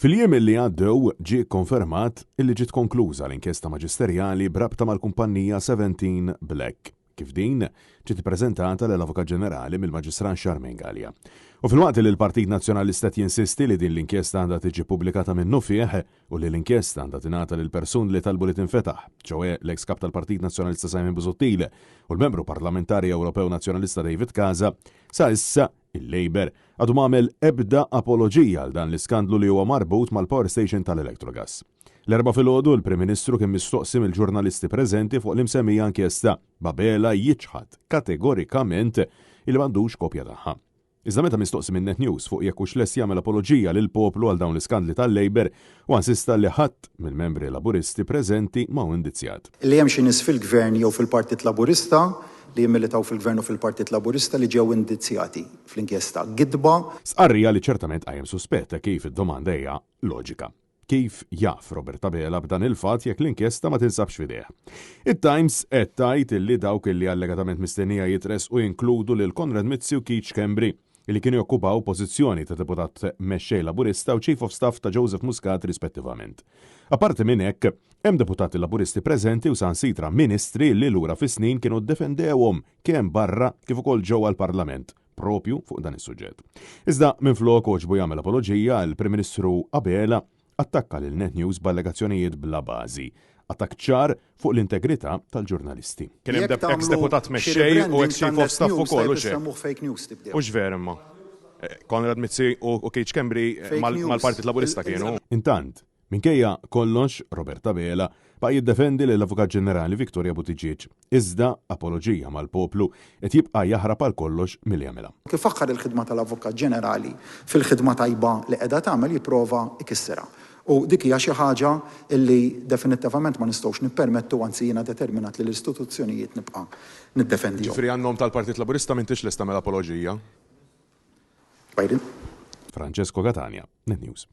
Fil-jiem li għaddew ġie kkonfermat illi ġiet konkluża l-inkjesta maġisterjali b'rabta mal-kumpannija Seventeen Black, kif din ġiet ippreżentata lill-Avukat Ġenerali mill-Maġistrat Charmaine Galea. U filwaqt li l-Partit Nazzjonalista qed jinsisti li din l-inkjesta għandha tiġi ppubblikata minnufih u li l-inkjesta għandha tingħata lill-persuni li talbu li tinfetaħ, ċoè l-eks Kap tal-Partit Nazzjonalista Simon Busuttil u l-Membru Parlamentari Ewropew Nazzjonalista David Casa, sa issa Il-Labour għadu m'għamel ebda apoloġija għal dan l-iskandlu li huwa marbut mal-power station tal-Electrogas. L-Erbgħa filgħodu l-Prim Ministru kien mistoqsi mill-ġurnalisti preżenti fuq l-imsemmija inkjesta, b'Abela jiċħad kategorikament illi m'għandux kopja tagħha. Iżda meta mistoqsi minn Net News fuq jekk hux lest jagħmel apoloġija lill-poplu għal dawn l-iskandli tal-Labour, huwa insista li ħadd mill-membri Laburisti preżenti ma hu indizzjat. Li hemm xi nies fil-Gvern jew fil-Partit Laburista li jimmilitaw fil-Gvern u fil-Partit Laburista li ġew indizzjati fl-inkjesta. Gidba. Stqarrija li ċertament tqajjem suspett hekk kif id-domanda hija loġika. Kif jaf Robert Abela b'dan il-fatt jekk l-inkjesta ma tinsabx f'idejh? It-Times qed tgħid illi dawk illi allegatament mistennija jitressqu jinkludu lil Konrad Mizzi u Keith Schembri, illi kienu jokkupaw pożizzjoni ta' Deputat Mexxej Laburista u Chief of Staff ta' Joseph Muscat rispettivament. Apparti minn hekk, hemm deputati Laburisti preżenti u saħansitra Ministri li lura fis-snin kienu ddefendewhom kemm barra kif ukoll ġewwa l-Parlament propju fuq dan is-suġġett. Iżda minflok għoġbu jagħmel apoloġija, il-Prim Ministru Abela attakka lil Net News b'allegazzjonijiet bla bażi. Attakk ċar fuq l-integrità tal-ġurnalisti. Kien hemm eks deputat mexxej u eks chief of staff ukoll, hux hekk? Hux vera imma. Konrad Mizzi u Keith Schembri mal-Partit Laburista kienu. Intant, minkejja kollox, Robert Abela baqa' jiddefendi lill-Avukat Ġenerali Victoria Buttigieg, iżda apoloġija mal-poplu qed jibqa' jaħrab għal kollox milli jagħmilha. Kif faħħar il-ħidma tal-Avukat Ġenerali fil-ħidma tajba li qiegħda tagħmel jipprova jkissirha. U dik hija xi ħaġa li definittivament ma nistgħux nippermettu, anzi jiena determinat li l-istituzzjonijiet nibqa' niddefendihom. Ġifieri għan-nom tal-Partit Laburista m'intix lest tagħmel apoloġija? Biden. Francesco Catania, Net News.